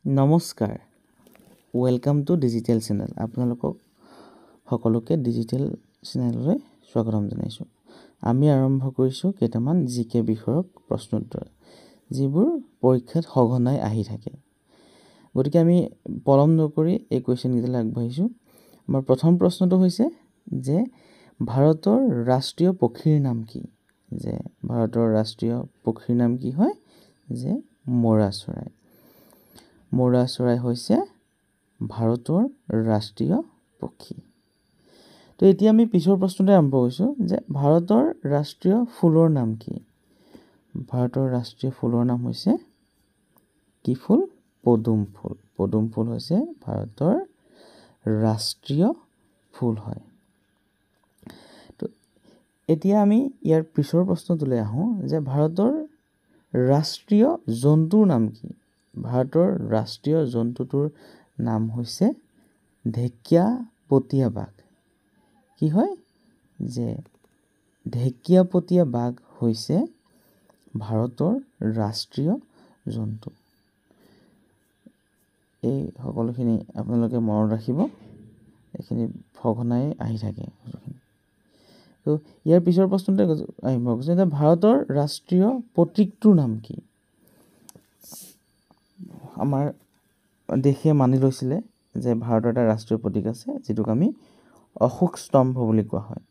নমস্কাৰ, welcome to digital channel. আপোনালোকক সকলোকে ডিজিটেল চেনেললৈ স্বাগতম জনাইছোঁ। আমি আৰম্ভ কৰিছোঁ কেইটামান জি কে বিষয়ক প্ৰশ্নোত্তৰ, যিবোৰ পৰীক্ষাত সঘনাই আহি থাকে। গতিকে আমি পলম নকৰি এই কুৱেশ্যনকেইটালৈ আগবাঢ়িছোঁ। আমাৰ প্ৰথম প্ৰশ্নটো হৈছে যে ভাৰতৰ ৰাষ্ট্ৰীয় পক্ষীৰ নাম কি? যে ভাৰতৰ ৰাষ্ট্ৰীয় পক্ষীৰ নাম কি হয়? যে মৌৰা চৰাই। মৌৰা চৰাই হৈছে ভাৰতৰ ৰাষ্ট্ৰীয় পক্ষী। তো এতিয়া আমি পিছৰ প্ৰশ্নটোৱে আৰম্ভ কৰিছোঁ যে ভাৰতৰ ৰাষ্ট্ৰীয় ফুলৰ নাম কি? ভাৰতৰ ৰাষ্ট্ৰীয় ফুলৰ নাম হৈছে কি ফুল? পদুম ফুল। পদুম ফুল হৈছে ভাৰতৰ ৰাষ্ট্ৰীয় ফুল হয়। তো এতিয়া আমি ইয়াৰ পিছৰ প্ৰশ্নটোলৈ আহোঁ যে ভাৰতৰ ৰাষ্ট্ৰীয় জন্তুৰ নাম কি? ভাৰতৰ ৰাষ্ট্ৰীয় জন্তুটোৰ নাম হৈছে ঢেকীয়াপতীয়া বাঘ। কি হয়? যে ঢেকীয়াপতীয়া বাঘ হৈছে ভাৰতৰ ৰাষ্ট্ৰীয় জন্তু। এই সকলোখিনি আপোনালোকে মনত ৰাখিব, এইখিনি সঘনাই আহি থাকে। তো ইয়াৰ পিছৰ প্ৰশ্নটোৱে আহিব যে ভাৰতৰ ৰাষ্ট্ৰীয় প্ৰতীকটোৰ নাম কি? আমাৰ দেশে মানি লৈছিলে যে ভাৰতৰ এটা ৰাষ্ট্ৰীয় প্ৰতীক আছে, যিটোক আমি অশোক স্তম্ভ বুলি কোৱা হয়।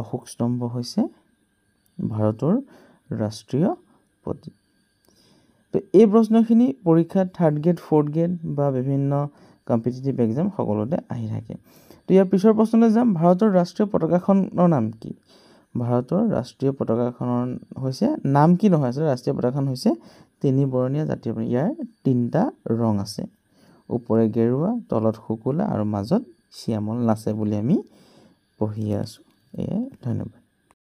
অশোক স্তম্ভ হৈছে ভাৰতৰ ৰাষ্ট্ৰীয় প্ৰতীক। তো এই প্ৰশ্নখিনি পৰীক্ষাত থাৰ্ড গ্ৰেড, ফ'ৰ্থ গ্ৰেড বা বিভিন্ন কম্পিটিটিভ এক্সাম সকলোতে আহি থাকে। তো ইয়াৰ পিছৰ প্ৰশ্নলৈ যাম। ভাৰতৰ ৰাষ্ট্ৰীয় পতাকাখনৰ নাম কি? ভাৰতৰ ৰাষ্ট্ৰীয় পতাকাখনৰ হৈছে নাম কি নহয়, আচলতে ৰাষ্ট্ৰীয় পতাকাখন হৈছে তিনিবৰণীয়া জাতীয়। ইয়াৰ তিনিটা ৰং আছে, ওপৰে গেৰুৱা, তলত শুকুলা আৰু মাজত শ্যামল নাচে বুলি আমি পঢ়িয়ে আছোঁ। এয়াই, ধন্যবাদ।